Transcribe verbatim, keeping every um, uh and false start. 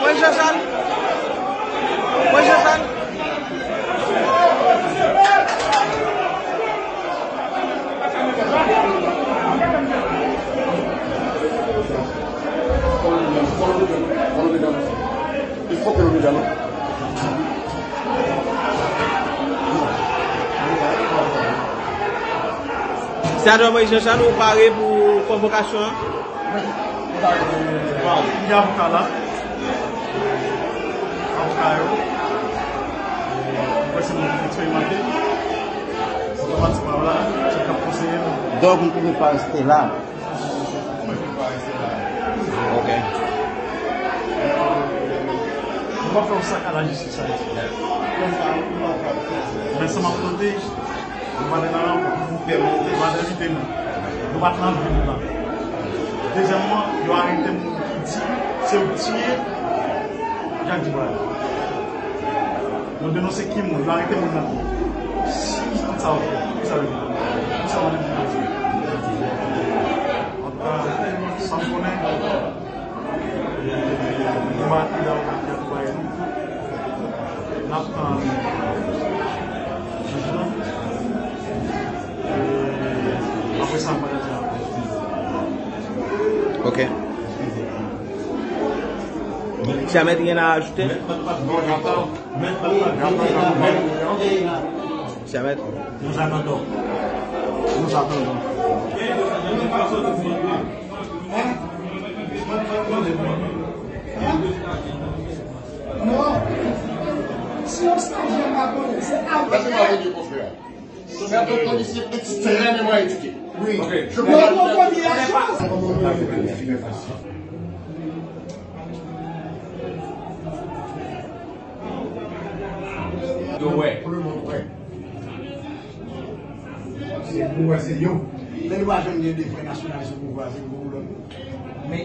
Mwen Jean Charles. Mwen Jean Charles. Senatè Moïse Jean Charles, ou pare pou konvokasyon an? Wi, nou pare pou, bon, gen avoka la. Avoka yo. Mwen se moun ki eksperimante. Otomatikman la, se k ap konseye nou. Donk, nou toujou pa rete la. Mwen toujou pa rete la. Ok. Nou pa fè yon sak a lajistis ayisyen. Men sa m ap kote, nou pa t nan rankont, nou pa t envite nou. Nou pa t nan vil la. Dezyèmman, yo arete moun ki di se yo k tiye Jack Dubois. Yo denonse ki moun, yo arete moun nan tou. Si tout sa yo fè, ki sa yo di? Ki sa yo di? Antouka, sa m konnen, nou pa t nan rankont, nou pa t envite nou. N ap tann jij lan. E apre sa, n ap pale ansanm. Ok. Ti Amèt gen a ajoute? Ti Amèt. Nous attendons. Nous attendons. Non. Si yon stanjè pa konnen, se avè. Senatè Moïse Jean Charles, ekstrèmeman edike. Wi. Ok. Je pense que Pou lemonn wè. Se pou wè se yo. Men nou pa jwenn gen de vrè nasyonalis sou pouvwa, se pou lòt. Men